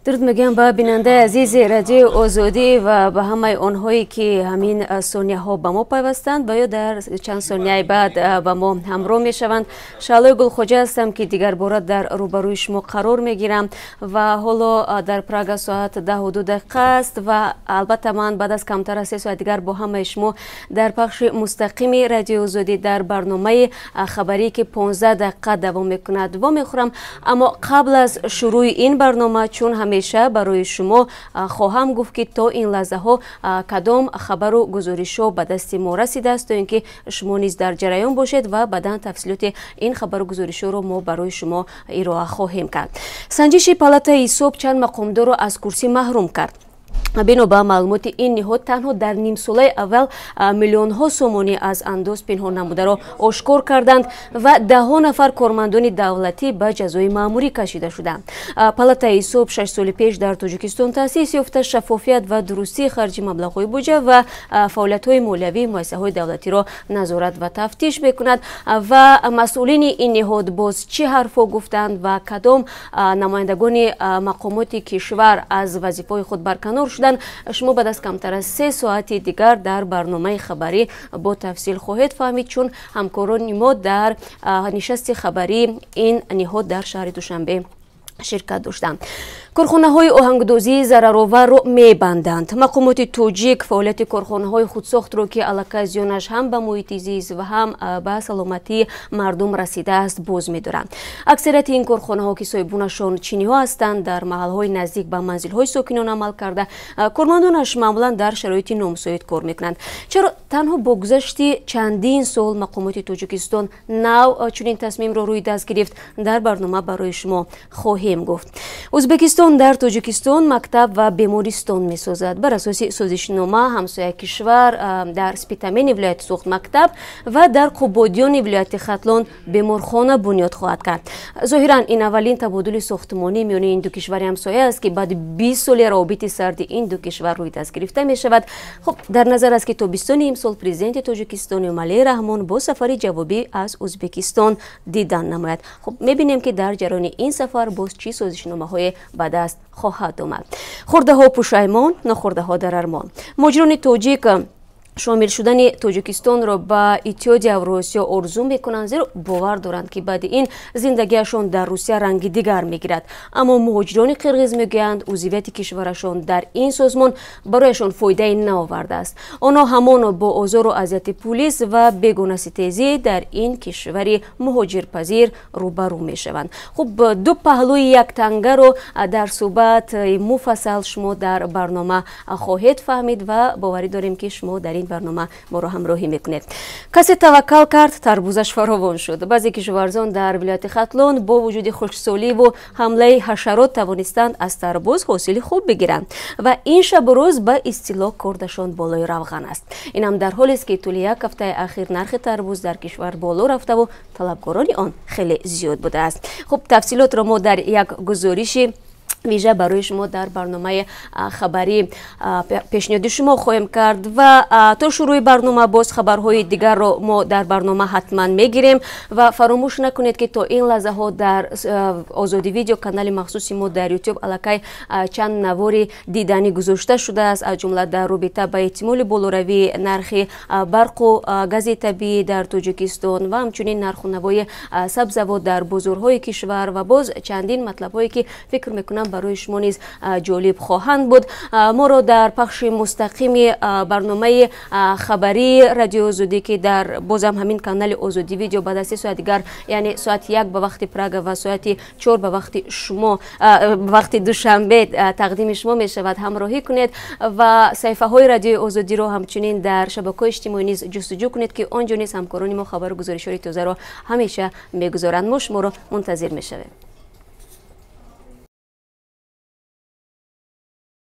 Дуруд мегӯям ба бинандаи азизи Радиои Озодӣ ва ба ҳамаи онҳое, ки ҳамин сонияҳо ба мо пайвастанд ва ё дар чанд сонияи баъд ба мо ҳамроҳ мешаванд. Шаълои Гулхоҷа ҳастам, ки дигарбора дар рӯбарӯи шумо қарор мегирам ва ҳоло дар Прага соат 10:02 аст ва албатта ман баъд аз камтар аз 3 соат дигар бо ҳамаи шумо дар пахши мустақими Радиои Озодӣ дар барномаи хабарӣ, ки 15 дақиқа давом мекунад, вомехӯрам. Аммо қабл аз шурӯи ин барнома, чун ҳамеша, барои шумо хоҳам гуфт, ки то ин лаҳзаҳо кадом хабару гузоришҳо ба дасти мо расидааст, то ин ки шумо низ дар ҷараён бошед ва баъдан тафсилоти ин хабару гузоришҳоро мо барои шумо ироа хоҳем кард. Санҷиши палатаи ҳисоб чанд мақомдорро аз курсӣ маҳрум кард. Бино ба маълумоти ин ниҳод, танҳо дар нимсолаи аввал миллионҳо сомонӣ аз андоз пинҳон намударо ошкор карданд ва даҳҳо нафар кормандони давлатӣ ба ҷазои маъмурӣ кашида шуданд. Палатаи ҳисоб 6 соли пеш дар Тоҷикистон таъсис ёфта, шаффофият ва дурустии харҷи маблағҳои буҷа ва фаъолиятҳои молиявии муассисаҳои давлатиро назорат ва тафтиш мекунад. Ва масъулини ин ниҳод боз чӣ ҳарфҳо гуфтанд ва кадом намояндагони мақомоти кишвар аз вазифаҳои худ барканор шуданд, шумо баъд аз камтар аз 3 соати дигар дар барномаи хабарӣ бо тафсил хоҳед фаҳмид, чун ҳамкорони мо дар нишасти хабарии ин ниҳод дар шаҳри Душанбе ширкат доштанд. Корхонаҳои оҳангдозии зарароварро мебанданд. Мақомоти тоҷик фаъолияти корхонаҳои худсохтро, ки аллакай зиёнаш ҳам ба муҳити зист ва ҳам ба саломатии мардум расидааст, боз медоранд. Аксарияти ин корхонаҳо, ки соҳибонашон чиниҳо ҳастанд, дар маҳалҳои наздик ба манзилҳои сокинон амал карда, кормандонаш маъмулан дар шароити номусоид кор мекунанд. Чаро танҳо бо гузашти чандин сол мақомоти Тоҷикистон нав чунин тасмимро рӯи даст гирифт, дар барнома барои шумо хоҳем гуфт. Ӯзбекистон дар Тоҷикистон мактаб ва бемористон месозад. Бар асоси созишнома, ҳамсоя кишвар дар Спитамени вилояти Суғд мактаб ва дар Қубодиёни вилояти Хатлон беморхона бунёд хоҳад кард. Зоҳиран, ин аввалин табодули сохтмонӣ миёни ин ду кишвари ҳамсоя аст, ки баъди 20 соли равобити сарди ин ду кишвар рӯи даст гирифта мешавад. Хуб, дар назар аст, ки тобистони имсол президенти Тоҷикистон Эмомалӣ Раҳмон бо сафари ҷавобӣ аз Ӯзбекистон дидан намояд. Хуб, мебинем, ки дар ҷараёни ин сафар боз чӣ созишномаҳое ба даст хоҳад омад. Хӯрдаҳо пушаймон, нахӯрдаҳо дар армон. Муҳоҷирони тоҷик шомил шудани Тоҷикистонро ба Иттиҳоди Авруосиё орзу мекунанд, зеро бовар доранд, ки баъди ин зиндагиашон дар Русия ранги дигар мегирад. Аммо муҳоҷирони қирғиз мегӯянд, узвияти кишварашон дар ин созмон барояшон фоидае наовардааст. Онҳо ҳамоно бо озору азияти пулис ва бегонаситезӣ дар ин кишвари муҳоҷирпазир рӯбарӯ мешаванд. Хуб, ду паҳлӯи як тангаро дар суҳбати муфассал шумо дар барнома хоҳед фаҳмид ва боварӣ дорем, ки шумо дар ин барнома моро ҳамроҳӣ мекунед. Касе таваккал кард, тарбузаш фаровон шуд. Баъзе кишоварзон дар вилояти Хатлон бо вуҷуди хушксоливу ҳамлаи ҳашарот тавонистанд аз тарбуз ҳосили хуб бигиранд ва ин шабу рӯз ба истилоҳ кордашон болои равған аст. Инам дар ҳолест, ки тӯли як ҳафтаи ахир нархи тарбуз дар кишвар боло рафтаву талабгорони он хеле зиёд будааст. Хуб, тафсилотро мо дар як гузориши вижа барои шумо дар барномаи хабарӣ пешниҳоди шумо хоҳем кард ва то шурӯи барнома боз хабарҳои дигарро мо дар барнома ҳатман мегирем. Ва фаромӯш накунед, ки то ин лаҳзаҳо дар Озодӣ Видео, канали махсуси мо дар Ютуб, аллакай чанд навори диданӣ гузошта шудааст, аз ҷумла дар робита ба эҳтимоли болоравии нархи барқу гази табиӣ дар Тоҷикистон ва ҳамчунин нарху навои сабзавот дар бозорҳои кишвар ва боз чандин матлабҳое, ки фикр мекунам, барои шумо низ ҷолиб хоҳанд буд. Моро дар пахши мустақими барномаи хабарии Радиои Озодӣ, ки дар бозам ҳамин канали Озодӣ Видео баъд аз 3 соат дигар, яъне соати 1 ба вақти Прага ва соати 4 ба вақти шумо, ба вақти Душанбе, тақдими шумо мешавад, ҳамроҳӣ кунед ва саҳифаҳои Радиои Озодиро ҳамчунин дар шабакаҳои иҷтимоӣ низ ҷустуҷӯ кунед, ки он ҷо низ ҳамкорони мо хабару гузоришҳои тозаро ҳамеша мегузоранд. Мо шуморо мунтазир мешавем.